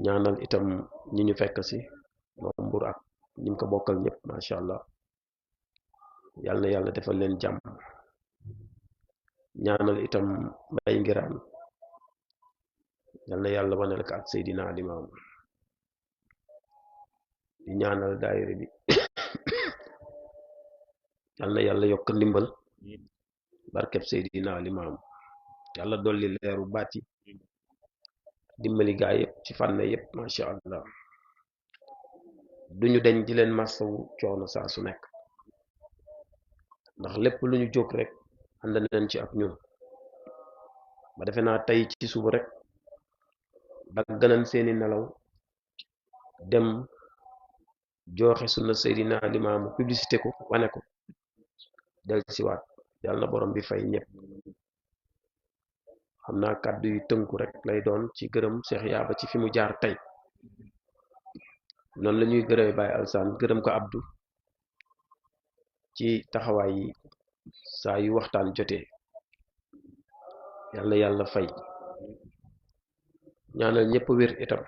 ñaanal itam ñi ñu fekk si moom Mbour ak ñi ko bokkal ñëpp macha allah yàlla na yàlla defal leen jàmm ñaanal itam Mbay Ngiraan yàlla na yàlla wanal ko ak Seydina Limaam di ñaanal daayira bi yàlla na yàlla yokk ndimbal barkeb Seydina Limaam yàlla dolli leeru baati dimbali gaa yëpp ci fànn yëpp macha allah duñu deñ di leen masawu coono saa su nekk ndax lépp lu ñu jóg rek ànd nañ ci ak ñun ba defe naa tey ci suba rek dagg nañ seeni nelaw dem joxe sunna Seydina Limaamu publicité ko wane ko del siwaat yàlla na borom bi fay ñëpp xam naa kàddu yu tënku rek lay doon ci gërëm Cheikh Yaba ci fi mu jaar tey noonu la ñuy gërëme Baye Alsaan gërëm ko Abdou ci taxawaay yi saa yu waxtaan jotee yàlla yàlla fay ñaanal ñëpp wér itam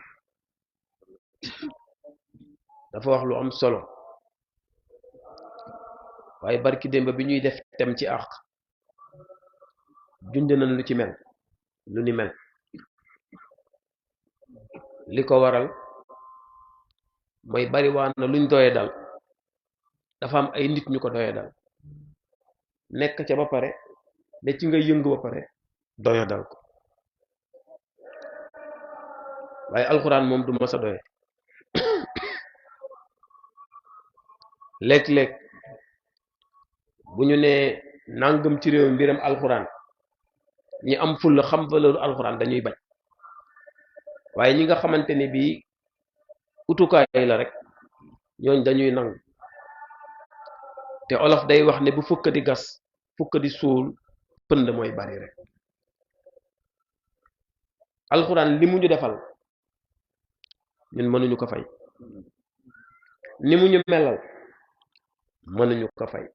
dafa wax lu am solo waaye barki démb bi ñuy def tem ci àq junj nañ lu ci mel lu ni mel li ko waral mooy bari waan na luñ doye dal dafa am ay nit ñu ko doye dal nekk ca ba pare ne ci nga yëngu ba pare doye dal ko waaye alxuraan moom du ma sa doye léeg-léeg bu ñu nee nangam ci réew mbiram alxuraan ñi am fulla xam valeur alxuraan dañuy bañ waaye ñi nga xamante ni bii utukaay la rek ñooñ dañuy nangu te olof day wax ne bu fukk di gas fukk di suul pënd mooy bari rek alxuraan li mu ñu defal ñun mënuñu ko fay ni mu ñu melal mënuñu ko fay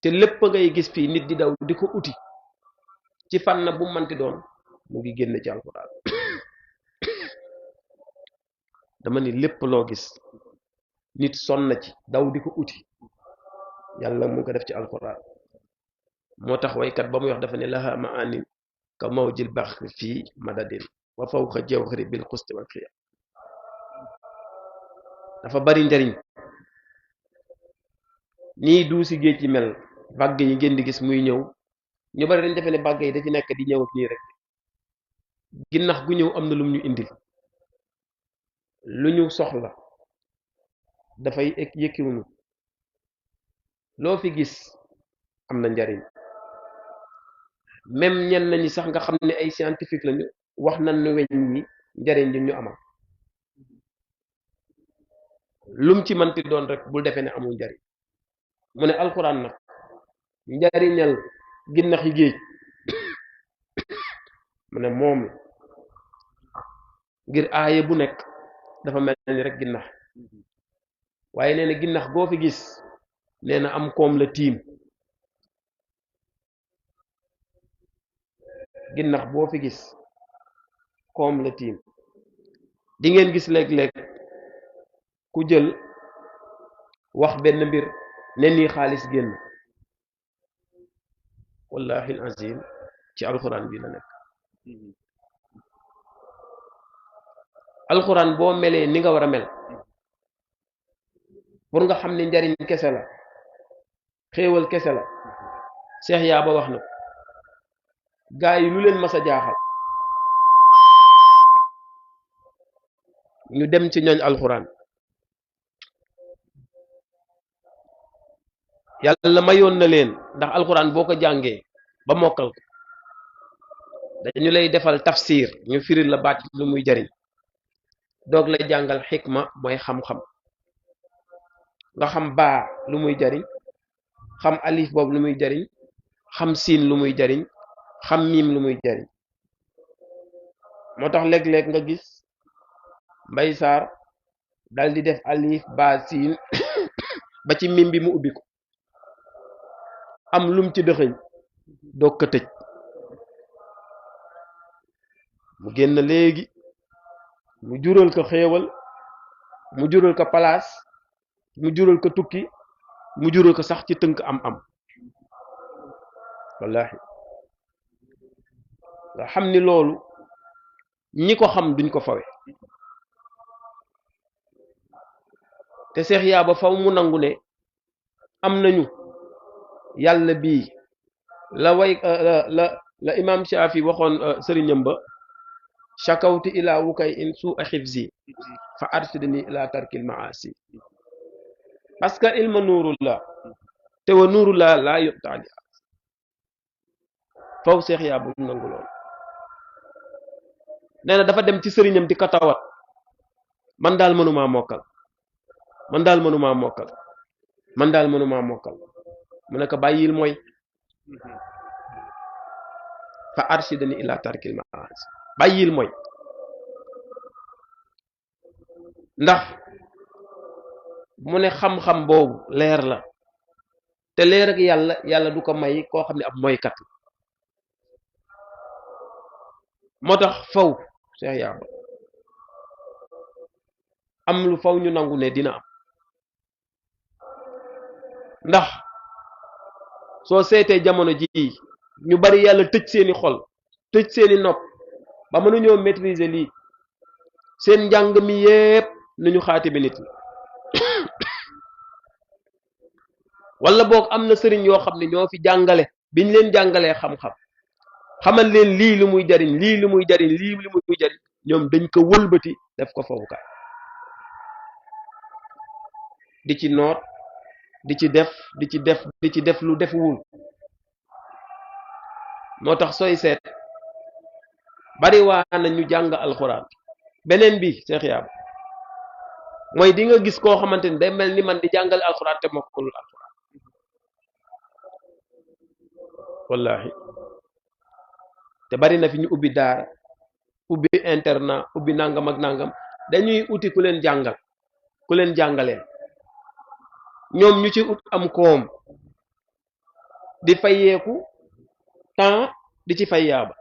te lépp ngay gis fii nit di daw di ko uti ci fànn bu manti doon mu ngi génn ci alxuraan dama ni lépp loo gis nit sonn ci daw di ko uti yàlla mu ko def ci alxuraan moo tax waykat ba muy wax dafa ne laha maanin ka mawjil baxri fii madadin wa fawqa jawhari bil xusti wal xiya dafa bari njariñ nii du si géej ci mel bàgg yi ngeen di gis muy ñëw ñu bari dañ defe ne bàgg yi da ci nekk di ñëw ak nii rek ginnax gu ñëw am na lum ñu indil lu ñu soxla dafay yëkkiwunu loo fi gis am na njariñ même ñenn ñi sax nga xam ne ay scientifique lañu wax nañ ne weñ ñi njariñ li ñu amal lum ci manti doon rek bul defee ne amul njariñ mu ne alxuraan nag njariñal ginnax yi géej mu ne moom ngir aaya bu nekk dafa mel ni rek ginnax waaye nee na ginnax goo fi gis nee na am koom la tiim ginnax boo fi gis koom la tiim di ngeen gis léeg-léeg ku jël wax benn mbir ne nii xaalis génn wallahi azim ci alxuraan bi la nekk alxuraan boo melee ni nga war a mel pour nga xam ne njariñ kese la xéewal kese la Cheikh Yaba wax na gaa yi lu leen mas a jaaxal ñu dem ci ñooñ alxuraan yàlla mayoon na leen ndax alxuraan boo ko jàngee ba mokkal ko dañu lay defal tafsir ñu firil la baat lu muy jariñ doog lay jàngal xikma mooy xam-xam nga xam baa lu muy jariñ xam alif boobu lu muy jariñ xam siin lu muy jariñ xam miim lu muy jariñ moo tax léeg-léeg nga gis mbay saar dal di def alif baa siin ba ci miim bi mu ubbi ko am lum ci dëxëñ doog ko tëj mu génn léegi mu jural ko xéewal mu jural ko palaas mu jural ko tukki mu jural ko sax ci tënk am wallahi nga xam ni loolu ñi ko xam duñ ko fawe te Seex Yaaba faw mu nangu ne am nañu yàlla bii la way la imam Shaafi waxoon sëriñam ba shakawti ila wukay in suu a xifzi fa arsidni ila tarkil maasi parce que ilma nuurullah te wa nuurullah laa yuqtaali faw Seex Yaaba mu nangu loolu nee na dafa dem ci sëriñam di ko tawat man daal mënumaa mokkal man daal mënumaa mokkal man daal mënumaa mokkal mu ne ko bàyyil mooy fa arsidani ila tarkil maasi bàyyil mooy ndax mu ne xam-xam boobu leer la te leer ak yàlla du ko may koo xam ne ab moykat la moo tax faw Seex Yaaba am lu faw ñu nangu ne dina am ndax soo seetee jamono ji ñu bari yàlla tëj seeni xol tëj seeni nopp ba mënuñoo maîtriser lii seen njàng mi yépp nu ñu xaati bi nit la wala boog am na sëriñ yoo xam ne ñoo fi jàngale biñ leen jàngalee xam-xam xamal leen lii lu muy jariñ lii lu muy jariñ lii lu muy jariñ ñoom dañ ko wëlbati def ko fowukaay di ci noot di ci def lu defuwul moo tax sooy seet bari waa na ñu jàng alxuraan beneen bi Seex Yaaba mooy di nga gis koo xamante ni day mel ni man di jàngale alxuraan te mokkulul alxuraan wallahi te bari na fi ñu ubbi daara ubbi internat ubbi nangam ak nangam dañuy uti ku leen jàngal ku leen jàngaleen ñoom ñu ci ut am koom di fayeeku temps di ci fay yaaba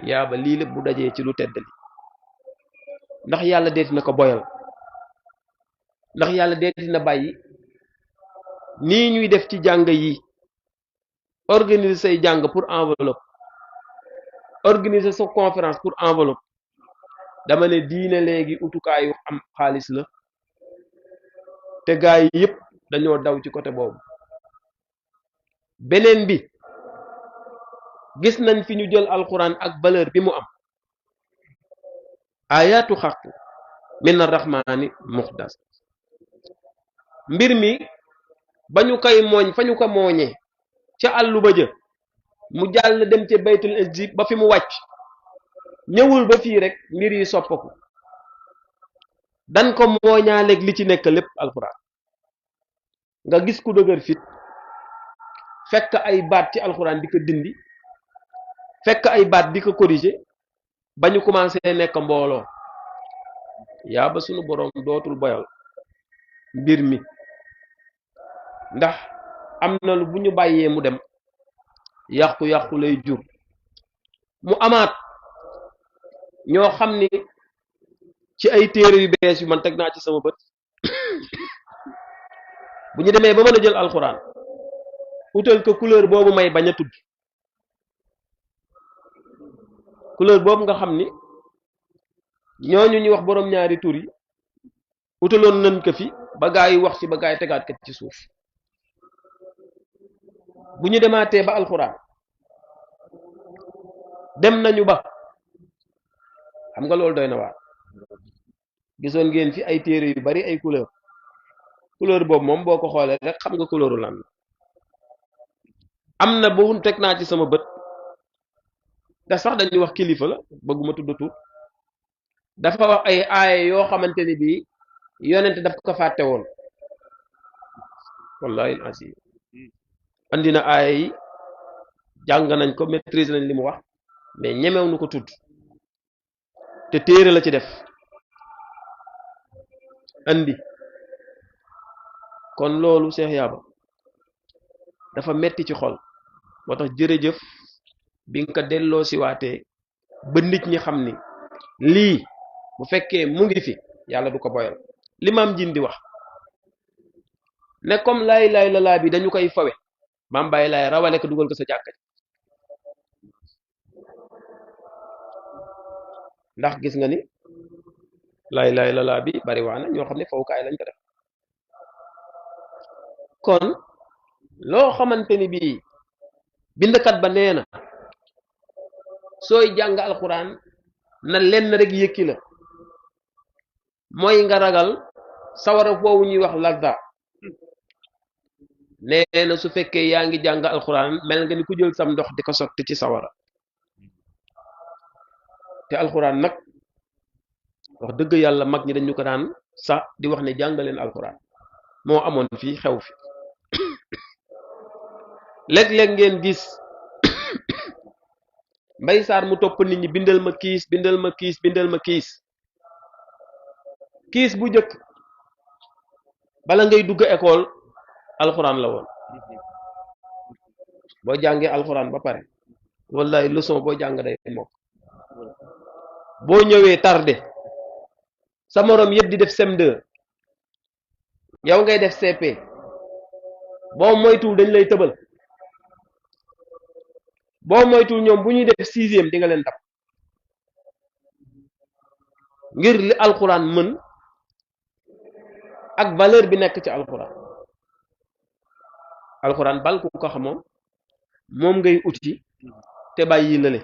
yaaba lii lépp bu dajee ci lu tedd li ndax yàlla deeti na ko boyal ndax yàlla deeti na bàyyi nii ñuy def ci jàng yi organiser say jàng pour enveloppe organiser sa conférence pour enveloppe dama ne diine léegi utukaayu am xaalis la te gaa yi yëpp dañoo daw ci côté boobu beneen bi gis nañ fi ñu jël alquran ak valeur bi mu am ayatu xaq min arrahmani muxdas mbir mi ba ñu koy mooñ fa ñu ko mooñee ca àllu ba jë mu jàll dem ca baytul izzi ba fi mu wàcc ñëwul ba fii rek mbir yi soppaku dan ko mooñaaleeg li ci nekk lépp alquran nga gis ku dëgër fit fekk ay baat ci alquran di ko dindi fekk ay baat di ko corriger ba ñu commencé nekk mbooloo yaa ba sunu boroom dootul boyal mbir mi ndax am na lu bu ñu bàyyee mu dem yàqu-yàqu lay jur mu amaat ñoo xam ni ci ay téere yu bees yu man teg naa ci sama bët bu ñu demee ba mën a jël alxuraan utal ko couleur boobu may bañ a tudd couleur boobu nga xam ni ñooñu ñuy wax boroom ñaari tur yi utaloon nañ ko fi ba gaa yi wax ci ba gaa yi tegaat ko ci suuf bu ñu demaatee ba alxuraan dem nañu ba xam nga loolu doy na waar gisoon ngeen fi ay téere yu bari ay couleur boobu moom boo ko xoolee rek xam nga couleuru lan am na bu teg naa ci sama bët da sax dañuy wax kilifa la bëgguma tudd tur dafa wax ay aaye yoo xamante ni bii yonent daf ko fàtte woon wallahi asi andi na aaye yi jàng nañ ko maîtriser nañ li mu wax mais ñemew nu ko tudd te téere la ci def andi kon loolu Seex Yaaba dafa metti ci xol moo tax jërëjëf bi nga ko delloo si waatee ba nit ñi xam ni lii bu fekkee mu ngi fi yàlla du ko boyal li maam jin di wax ne comme laay laay la laa bi dañu koy fawe maam bàyyi laay rawale ko dugal ko sa jàkka ndax gis nga ni laay laay la laa bi bari waana ñoo xam ne fawukaay lañ ko def kon loo xamante ni bii bindkat ba nee na sooy jàng alxuraan na lenn rek yëkki la mooy nga ragal sawara foofu ñuy wax lazza nee na su fekkee yaa ngi jàng alxuraan mel nga ni ku jël sam ndox di ko sotti ci sawara te alxuraan nag wax dëgg yàlla mag ñi dañu ko daan sax di wax ne jàngaleen alxuraan moo amoon fii xew fi léeg-léeg ngeen gis mbay saar mu topp nit ñi bindal ma kiis bindal ma kiis bindal ma kiis kiis bu njëkk bala ngay dugg école alxuraan la woon boo jàngee alxuraan ba pare wallahi leçon boo jàng day mokk boo ñëwee tardé sa morom yëpp di def CM2 yow ngay def CP boo moytuwul dañ lay tëbal boo moytuwul ñoom bu ñuy def 6e di nga leen dab ngir li alxuraan mën ak valeur bi nekk ci alxuraan bal ku ko xamoon moom ngay uti te bàyyi lële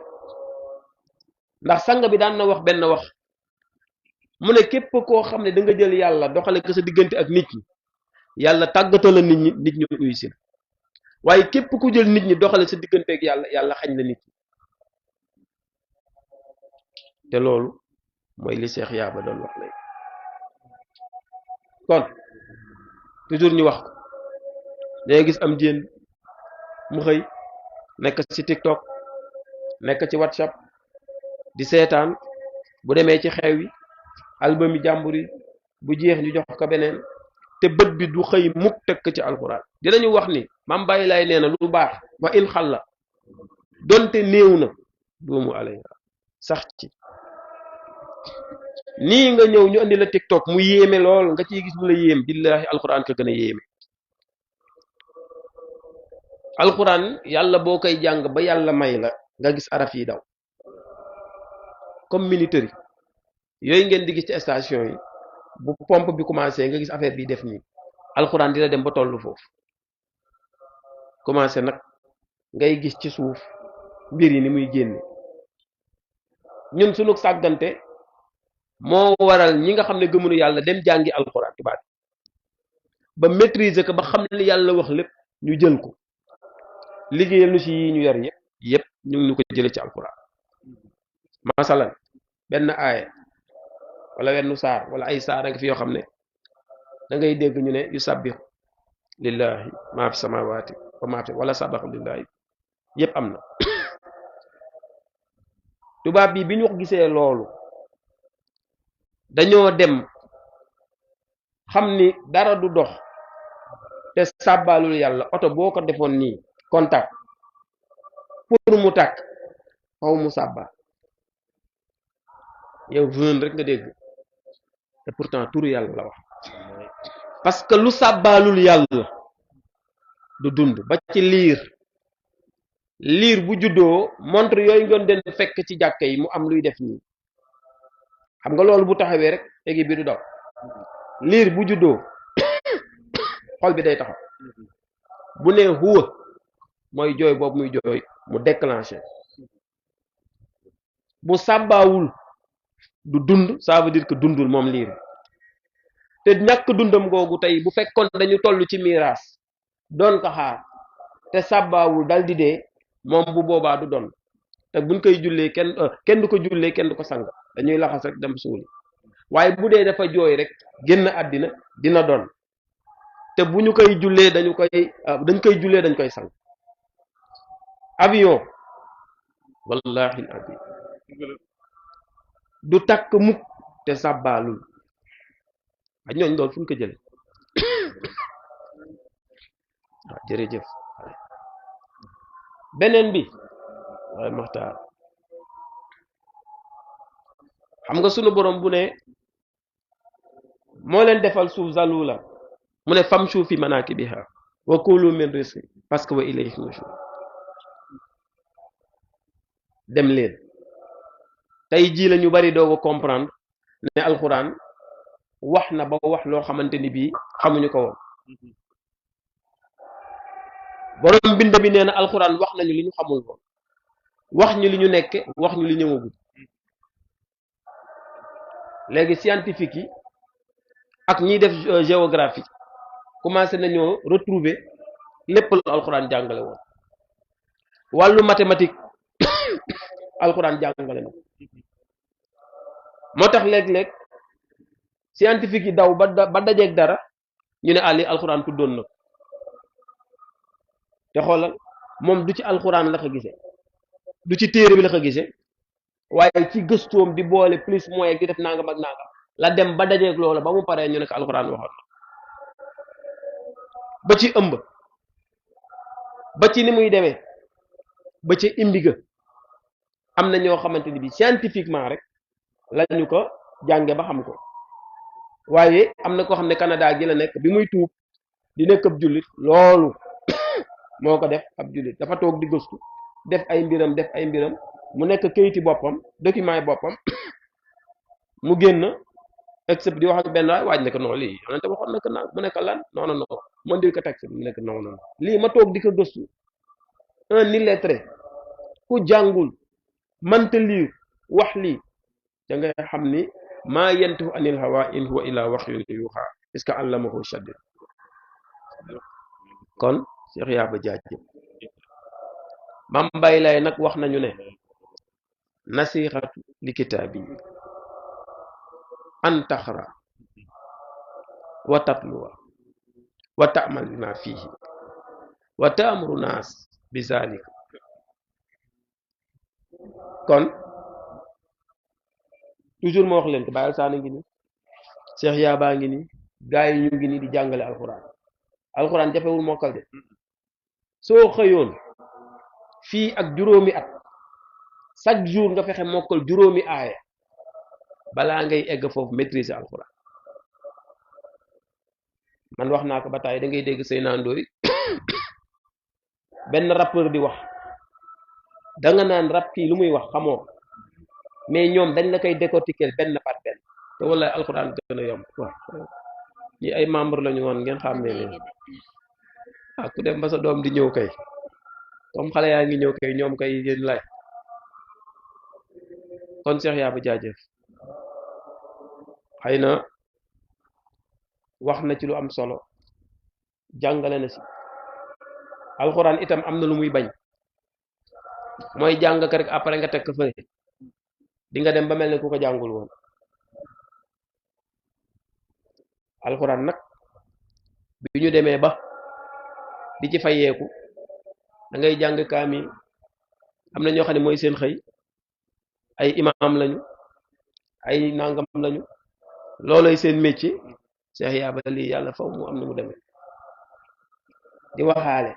ndax sang bi daan na wax benn wax mu ne képp koo xam ne da nga jël yàlla doxale ko sa diggante ak nit ñi yàlla tàggatoo la nit ñi uyu si waaye képp ku jël nit ñi doxale sa diggante ak yàlla xañ la nit ñi te loolu mooy li Cheikh Yaaba doon wax léegi kon toujours ñu wax ko day gis am jéen mu xëy nekk ci TikTok nekk ci WhatsApp di seetaan bu demee ci xew yi album yi jàmbur yi bu jeex ñu jox ko beneen te bët bi du xëy mukk tekk ci alxuraan dinañu wax ni maam bàyyi laay nee na lu baax wa in xalla donte néew na duumu alayha sax ci nii nga ñëw ñu andi la TikTok mu yéeme lool nga ciy gis lu la yéem billaahi alxuraan ka gën a yéeme alxuraan yàlla boo koy jàng ba yàlla may la nga gis araf yi daw comme militaire yooyu ngeen di gis ci station yi bu pompe bi commencé nga gis affaire bi def nii alxuraan dina dem ba tollu foofu commencé nag ngay gis ci suuf mbir yi ni muy génne ñun sunu sàggante moo waral ñi nga xam ne gëmunu yàlla dem jàngi alxuraan tubaab ba maîtriser ko ba xam ne yàlla wax lépp ñu jël ko liggéeyal nu si yi ñu yar yëpp ñu ngi ñu ko jële ci alxuraan masalan benn aaya wala wenn saar wala ay saar nga fi yoo xam ne da ngay dégg ñu ne yu sabbixu lillahi maa fi samawati wa maa fi wala sabaxu lillahi yëpp am na tubaab bi ñu gisee loolu dañoo dem xam ni dara du dox te sàbbaalul yàlla oto boo ko defoon nii contact pour mu tàkk xaw mu sàbba yow vën rek nga dégg te pourtant turu yàlla la wax parce que lu sàbbaalul yàlla du dund ba ci liir bu juddoo montre yooyu ngoon den fekk ci jàkka yi mu am luy def nii xam nga loolu bu taxawee rek équipe bi du daw liir bu juddoo xol bi day taxaw bu nee huwa mooy jooy boobu muy jooy mu déclenché bu sàbbaawul du dund ça veut dire que dundul moom liir bi te ñàkk dundam googu tey bu fekkoon dañu toll ci miraas doon ko xaar te sàbbaawul dal di dee moom bu boobaa du doon te buñ koy jullee kenn du ko jullee kenn du ko sang dañuy laxas rek dem suuli waaye bu dee dafa jooy rek génn àddina dina doon te bu ñu koy jullee dañ koy jullee dañ koy sang avion wallahi abi du takk mukk te sàbbaalul a ñooñ loolu fu ñu ko jële waaw jërëjëf beneen bi waaye maxtaar xam nga sunu borom bu ne moo leen defal suuf zalula mu ne famshu fi manakibiha wa kulu min rizqi parce que wa ilayhi nushur dem leen tey jii la ñu bari doog a comprendre ne alxuraan wax na ba wax loo xamante ni bii xamuñu ko woon borom bind bi nee na alxuraan wax nañu li ñu xamul woon wax ñu li ñu nekke wax ñu li ñëwagul léegi scientifique yi ak ñiy def géographie commencé nañoo retrouver lépp lu alxuraan jàngale woon wàllu mathématique alxuraan jàngale na moo tax léeg-léeg scientifique yi daw ba dajeeg dara ñu ne àlli alxuraan tuddoon na te xoolal moom du ci alxuraan la ko gisee du ci téere bi la ko gisee waaye ci gëstoom di boole plus moyen di def nangam ak nangam la dem ba dajeeg loola ba mu paree ñu ne ko alxuraan waxoon na ba ci ëmb ba ci ni muy demee ba ci imbiga am na ñoo xamante ni bi scientifiquement rek lañu ko jànge ba xam ko waaye am na koo xam ne Canada gi la nekk bi muy tuub di nekk ab jullit loolu moo ko def ab jullit dafa toog di gëstu def ay mbiram mu nekk kayiti boppam document yi boppam mu génn except di wax ak benn waaj ne ko non lii yonente waxoon na ko naan mu nekk lan non mu ndil ko texte bi mu nekk non lii ma toog di ko gëstu un illettré ku jàngul mënta lire wax lii da ngay xam ni maa yantiqu anil hawa in huwa illa wahyun yuha est-ce que allamahu shadid kon Cheikh Yaba Jaajëf Mam Baye Laye nag wax nañu ne nasihatu li kitaabi an taxra wa tatluwa wa ta'mal bima fihi wa ta'muru naas bi zalik kon toujours ma wax leen ko Baye Alsaan ngi ni Cheikh Yaba ngi ni gaay yi ñu ngi ni di jàngale alxuraan jafewul mokkal de soo xëyoon fii ak juróomi at chaque jour nga fexe mokkal juróomi aaya balaa ngay egg foofu maîtriser alxuraan man wax naa ko ba tàyyi da ngay dégg Seyna Ndoye benn rappeur di wax da nga naan rap kii lu muy wax xamoo mais ñoom dañ la koy décortiquer benn par benn te wala alxuraan gën a yomb waaw ñi ay membre lañu woon ngeen xam ne leen ku dem ba sa doom di ñëw kay comme xale yaa ngi ñëw kay ñoom kay yéen lay kon Cheikh Yaba Jaajëf xëy na wax na ci lu am solo jàngale na si alxuraan itam am na lu muy bañ mooy jàng ka rek après nga teg ko fële di nga dem ba mel ne ku ko jàngul woon alxuraan nag bi ñu demee ba di ci fayeeku da ngay jàng kaamil am na ñoo xam ne mooy seen xëy ay imam lañu ay nangam lañu loolay seen métier Cheikh Yaba lii yàlla faw mu am na mu demee di waxaale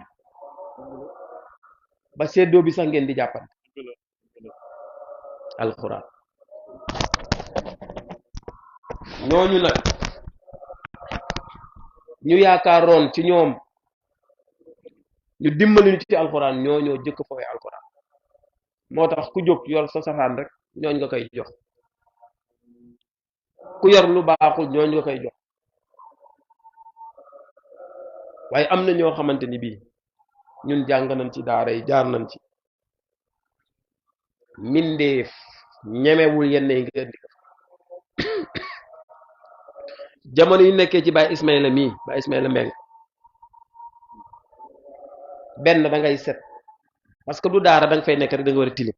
ba seddoo bi sax ngeen di jàppante alxuraan ñooñu nag ñu yaakaaroon ci ñoom ñu dimbali ñu ci alxuraan ñoo jëkk fooy alxuraan moo tax ku jóg yor sa safaan rek ñooñ nga koy jox ku yor lu baaxul ñooñ nga koy jox waaye am na ñoo xamante ni bii ñun jàng nañ ci daara yi jaar nañ ci mindeef ñemewul yenn yi nga indi ko jamono yu nekkee ci Baye Ismaïla mii Baye Ismaïla Mbeng benn da ngay set parce que du daara da nga fay nekk rek da nga war a tilim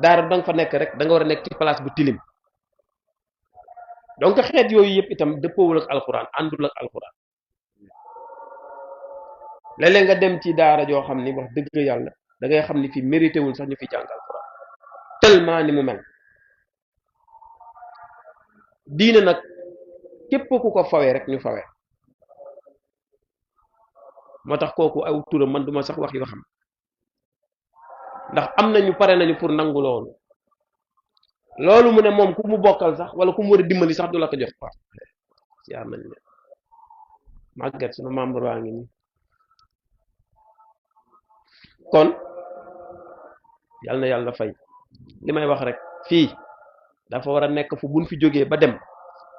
daara da nga fa nekk rek da nga war a nekk ci place bu tilim donc xeet yooyu yëpp itam dëppoowul ak alxuraan àndul ak alxuraan léeg-léeg nga dem ci daara joo xam ni wax dëgg yàlla da ngay xam ni fi mérité wul sax ñu fi jàng alxuraan tellement ni mu mel diine nag képp ku ko fawee rek ñu fawee moo tax kooku aw turam man duma sax wax yoo xam ndax am nañu pare nañu pour nangu loolu loolu mu ne moom ku mu bokkal sax wala ku mu war a dimbali sax du la ko jox quoi yaa nañ ne màgget sunu membre waa ngi nii kon yal na yàlla fay li may wax rek fii dafa war a nekk fu buñ fi jógee ba dem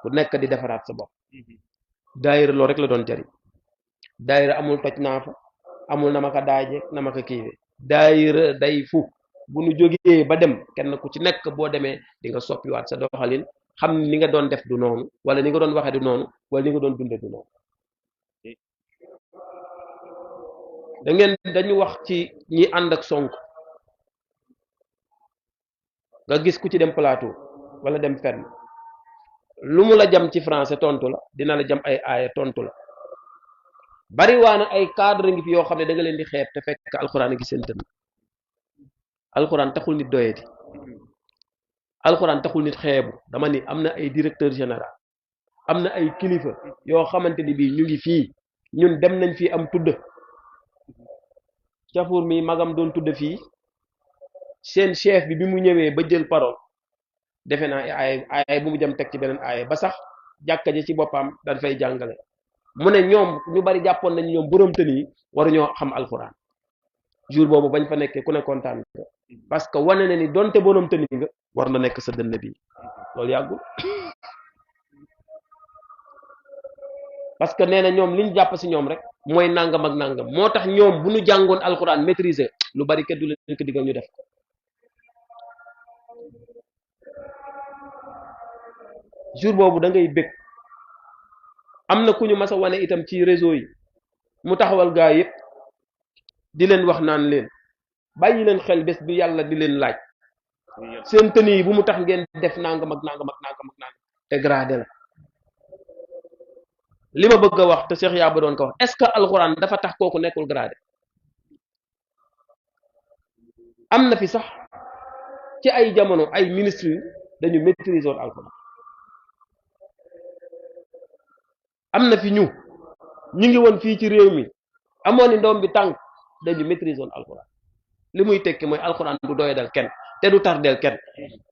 ku nekk di defaraat sa bopp daayira loolu rek la doon jariñ daayira amul toj naa fa amul na ma ko daaje na ma ko kiiwe daayira day fu bu nu jógee ba dem kenn ku ci nekk boo demee di nga soppiwaat sa doxalin xam ni nga doon def du noonu wala ni nga doon waxe du noonu wala ni nga doon dunde du noonu dañu wax ci ñi ànd ak Sonko nga gis ku ci dem plateau wala dem fenn lu mu la jam ci français tontu la dina la jam ay aaya tontu la bari waana ay cadre ngi fi yoo xam ne da nga leen di xeeb te fekk alxuraan a ngi seen dënn alxuraan taxul nit doyati alxuraan taxul nit xeebu dama ni am na ay directeur général am na ay kilifa yoo xamante ni bii ñu ngi fii ñun dem nañ fii am tudd cafuur mi magam doon tudd fii seen chef bi mu ñëwee ba jël parole defe naa ay bu mu jëm teg ci beneen aaye ba sax jàkka ji ci boppam dañ fay jàngale mu ne ñoom ñu bari jàppoon nañu ñoom borom tën yi waruñoo xam alxuraan jour boobu bañ fa nekkee ku ne kontaan nga parce que wane na ni donte borom tën nga war na nekk sa dënn bi loolu yàggul parce que nee na ñoom li ñu jàpp si ñoom rek mooy nangam ak nangam moo tax ñoom bu ñu jàngoon alxuraan maîtriser lu bari kenn du leen ko digal ñu def jour boobu da ngay bëgg am na ku ñu mas a wane itam ci réseau yi mu taxawal gaa yëpp di leen wax naan leen bàyyi leen xel bés bi yàlla di leen laaj seen tën yi bu mu tax ngeen def nangam ak nangam ak nangam ak nangam te gradé la li ma bëgg a wax te Cheikh Yaba doon ko wax est-ce que alxuraan dafa tax kooku nekkul gradé am na fi sax ci ay jamono ay ministres yu dañu maîtriser woon alxuraan am na fi ñu ngi woon fii ci réew mi amoon ni ndoom bi tànk dañu maîtriser woon alxuraan li muy tekki mooy alxuraan du doyadal kenn te du tardeel kenn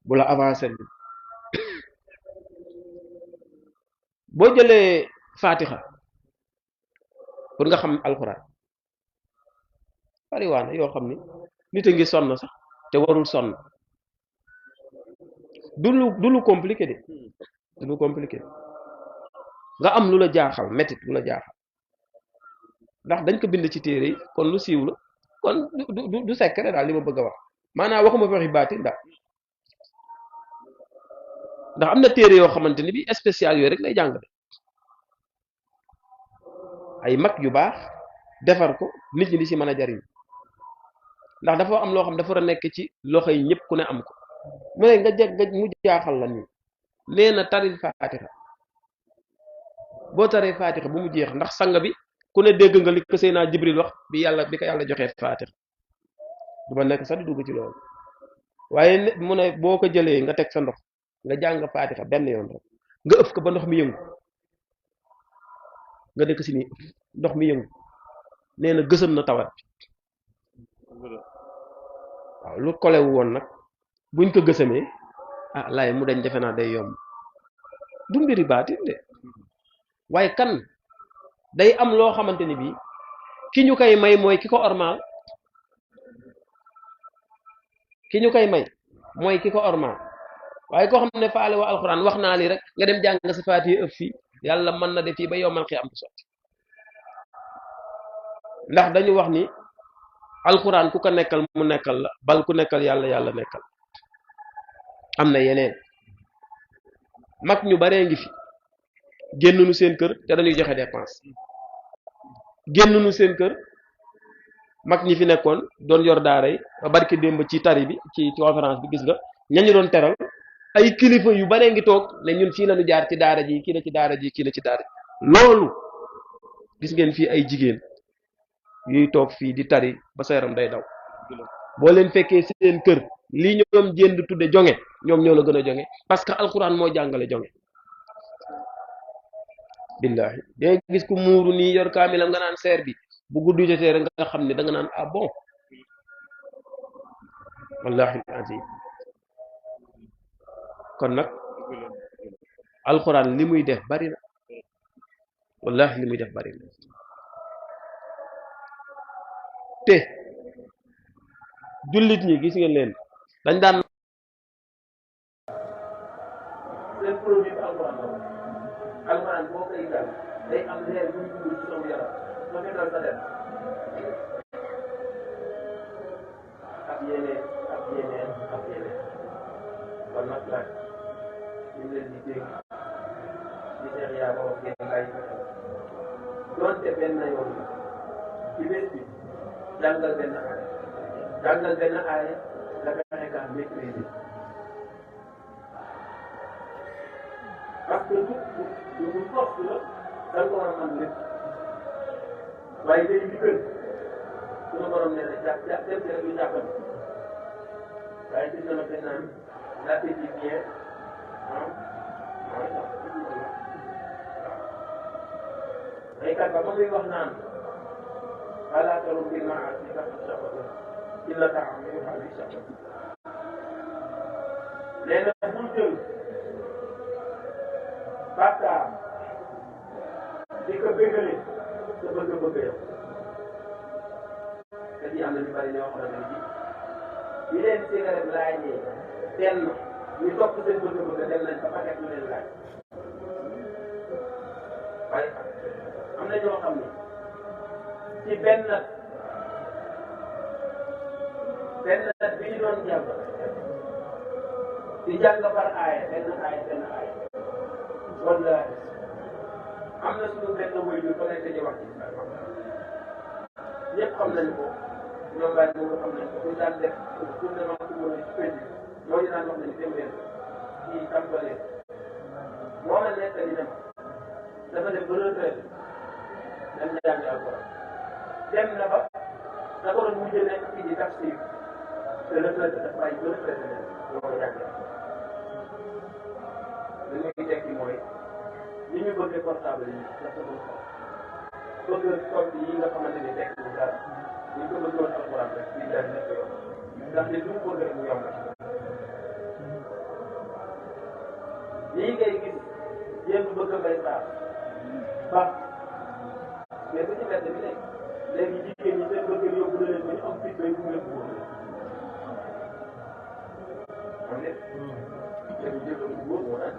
bu la avancé bi boo jëlee fatiha pour nga xam alxuraan bari waana yoo xam ni nit a ngi sonn sax te warul sonn du lu compliqué de du lu compliqué nga am lu la jaaxal métit lu la jaaxal ndax dañ ko bind ci téere yi kon lu siiw la kon du secret daal li ma bëgg a wax maanaam waxuma fi waxi baati ndax am na téere yoo xamante ni bi spécial yooyu rek lay jàngale ay mag yu baax defar ko nit ñi di ci mën a jariñ ndax dafa am loo xam dafa war a nekk ci loxo yi ñëpp ku ne am ko mu ne nga mu jaaxal la nii nee na taril faatixa boo taree faatixa bu mu jeex ndax sang bi ku ne dégg nga li ko Seydina Jibril wax bi ko yàlla joxee faatixa du ma nekk sax di dugg ci loolu waaye mu ne boo ko jëlee nga teg sa ndox nga jàng faatixa benn yoon rek nga ëf ko ba ndox mi yëngu nga dëkk si nii ndox mi yëngu nee na gësam na tawat bi waaw lu kolewu woon nag buñ ko gësamee ah laay mu dañ defe naa day yomb du mbiri baatin de waaye kan day am loo xamante ni bii ki ñu koy may mooy ki ko ormaal ki ñu koy may mooy ki ko ormaal waaye koo xam ne faale wa alxuraan wax naa lii rek nga dem jàng sa faatiye ëpp fii yàlla mën na def fii ba yombal xi am ko sotti ndax dañu wax ni alxuraan ku ko nekkal mu nekkal la bal ku nekkal yàlla nekkal am na yeneen mag ñu baree ngi fi génn nu seen kër te dañuy joxe dépense génn nu seen kër mag ñi fi nekkoon doon yor daara yi ba barki démb ci tari bi ci conférence bi gis nga ñañu doon teral ay kilifa yu baree ngi toog ne ñun fii lañu jaar ci daara ji kii na ci daara ji kii na ci daara ji loolu gis ngeen fii ay jigéen yuy toog fii di tari ba sa yaram day daw boo leen fekkee seen kër lii ñoom jénd tudde jonge ñoom ñoo la gën a jonge parce que alxuraan moo jàngale jonge billahi danga gis ku muuru nii yor kaamilam nga naan seer bi bu guddu jotee rek nga xam ne da nga naan ah bon wallahi azim kon nag alxuraan li muy def bari na wallahi li muy def bari na te jullit ñi gis ngeen leen dañ daan seen produit alxuraan boo koy jàng day am leer bu ñu dugg ci sama yaram soo fekkal sa dem ak yeneen ak yeneen ak yeneen kon nag laaj ñu leen di dégg di seex yaa ko wax ngeen bàyyi ko xel doonte benn yoon la ci bés bi jàngal benn aaya la fexe kaa maîtriser parce que du force la da nga ko war a mën lépp waaye day li gën suñu borom nee na jàpp dem ci rek ñu jàppal waaye gis na dañ naan la petite bien baykat ba muy wax naan wala tarum bil maasi ndax sabata illa taam yu xaali sabata nee na bul jël bàkkaar di ko bëggale sa bëgg-bëgg yow te di am na ñu bari ñoo xamante ne bi leen cigarette laajee benn ñu topp seen bëgg-bëgg dem nañ ba paquet lu leen laaj waaye am na ñoo xam ne ci benn bi ñu doon jàng di jàng par aaya benn aaya wallahi am na suñu benn wéy bi fa nekk di wax ci ñëpp xam nañ ko ñoom bàyyi moom xam nañ ko ñu daan def tournement ci mën a ci pénc moo ñu daan wax nañ dem leen ci tàmbalee moo ma nekk di dem dafa def ba retraite dem jàngi alquran dem na ba da ko doon mujj nekk fii di tafsir te retraite dafa bàyyi ba retraite ne ñoo ko jàngi li muy tekki mooy li ñu bëggee portable yi dafa bëgg compte yi nga xamante ni tekki bu dara ñu ko bëggoon alquran rek di daal nekk yoon ndax li mu bëgg rek mu yomb lii ngay gis yéen bëgg a bay baax baax mais bu ci mbedd bi nekk léegi jigéen ñi seen bëgg yóbbu na leen ba ñu am fit bay bu ngeen góor xam ne léegi jëkkër bu góor moo daan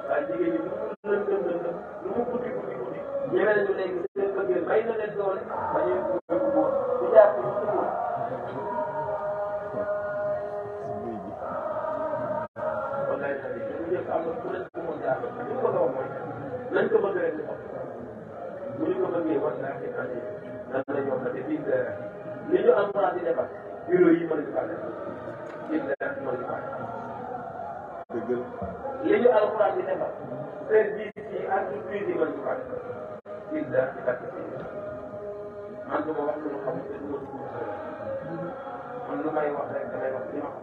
waaye jigéen ñi lu mu lëndëm lu mu guddi ñeme nañu léegi seen bëggee bay na leen doole ba ñuy yóbbu góor di jaar ci su góor wallaay xam ne bu njëkk am na ku leen ko mën jaar li mu bëgg a wax mooy nañ ko bëgg rek bu ñu ko bëggee war naa fi andi nan la ñoom la te fii li ñu am France di defar bureau yi mën nañu faa def fii mën nañu faa def li ñu alxuraan di defar service yi entreprise yi mën nañu faa def fii di kat man du ma wax lu ma xamul te du ma dugg man lu may wax rek damay wax li ma xam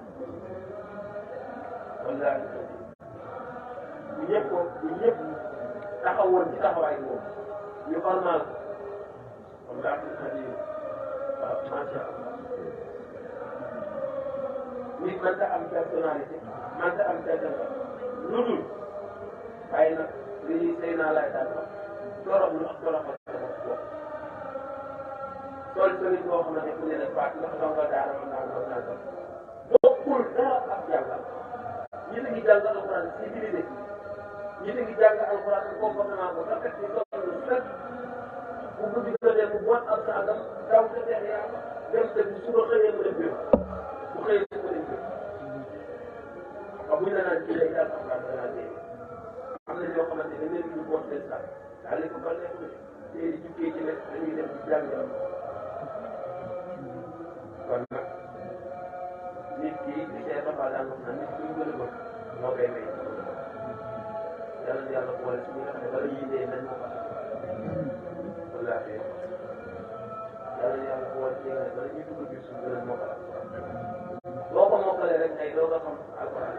wallaahi bu ñëpp taxawoon ci taxawaay boobu ñu ormal ko wallaahi xadir waaw macha allah nit man ta am personnalité man ta am personnalité lu dul waaye nag li sëy naa laay daal wax torop lu ak toroxal sama bopp tool sëriñ boo xam ne ku ne faat ndax donga daara mën naa mën naa def bokkul dara ak jàngal ñi ngi jàng alxuraan civilisé ñi ngi jàng alxuraan comportement bu rafet ñu toll lu set bu guddi jotee mu boot ab saagam daw ca teex yàlla dem te bu suba xëyee mu dem biir bu xëyee su ko dem biir waaw buñ la naan ci lay jàng alxuraan danaa dee am na ñoo xamante ne léegi ñu boot seen saag daal ko ba nekk te di jukkee ci nekk dañuy dem ci jàng kon nag nit ki li see Fapal daan wax naan nit ki ñu gën a bëgg moo koy may yàlla na yàlla boole si ñi nga xam ne bala ñuy dee nañ ko fàtte wallaahi yàlla na yàlla boole si ñi nga xam ne bala ñuy dugg biir suuf gën a mokkal boo ko mokkalee rek tey doo ko xam alxuraan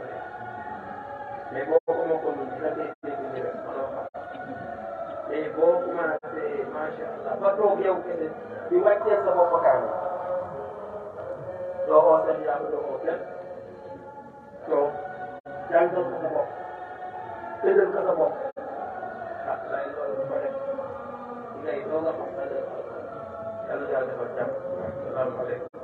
mais boo ko mokkalul dina koy dégg nii rek mënoo xam mais boo commencé macha allah ba toog yow kese di wàccee sa bopp kaan doo ko seen yàlla doo ko kenn toog jàngal ko sa bopp tëjal ko sa bopp ah lay loolu du ko def ngay doo nga xam ne yàlla yàlla defal jàmm salaamaaleykum